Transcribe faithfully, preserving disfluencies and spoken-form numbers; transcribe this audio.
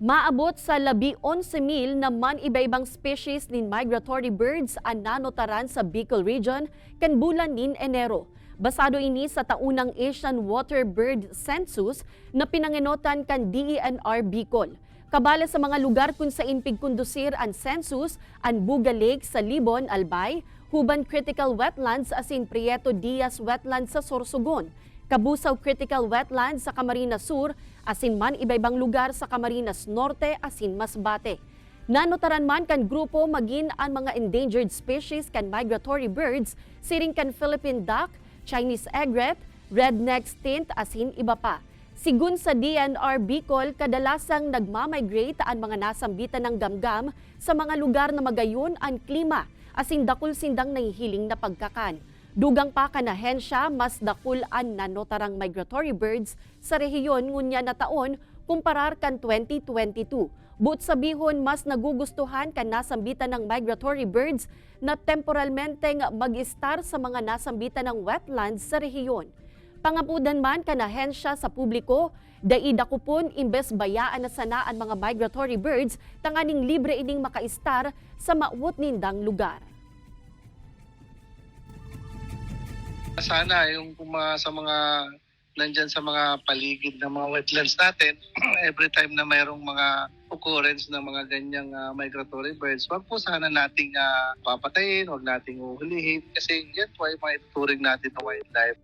Maabot sa labi onse mil na man iba-ibang species nin migratory birds an nanotaran sa Bicol Region kan bulan nin Enero. Basado ini sa taunang Asian Water Bird Census na pinangenotan kan D E N R Bicol. Kabala sa mga lugar kun sain pigkondusir an census, an Buga Lake sa Libon, Albay, Huban Critical Wetlands asin Prieto Diaz Wetlands sa Sorsogon, Cabusao Critical Wetlands sa Camarines Sur, asin man iba-ibang lugar sa Camarines Norte asin Masbate. Nanotaran man kan grupo magin an mga endangered species kan migratory birds, siring kan Philippine duck, Chinese egret, red-necked stink asin iba pa. Sigun sa D N R Bicol, kadalasang nagmamigrate an mga nasambitan ng gamgam sa mga lugar na magayon an klima asin dakul sindang nahihiling na pagkakan. Dugang pa kan ahensya, mas dakul an nanotarang migratory birds sa rehiyon ngunyan na taon kumparar kan twenty twenty-two. Boot sabihon, mas nagugustuhan kan nasambitan ng migratory birds na temporalmenteng mag-estar sa mga nasambitan ng wetlands sa rehiyon. Pangapodan man kan ahensya sa publiko, dai dakopon imbes bayaan na sana an mga migratory birds tanganing libre ining makaestar sa mawot nindang lugar. Sana yung kung mga, sa mga nandyan sa mga paligid ng mga wetlands natin, every time na mayroong mga occurrence ng mga ganyang ah, migratory birds, wag po sana nating ah, papatayin, wag nating uhulihin kasi yan po ay mga ituturing natin na wildlife.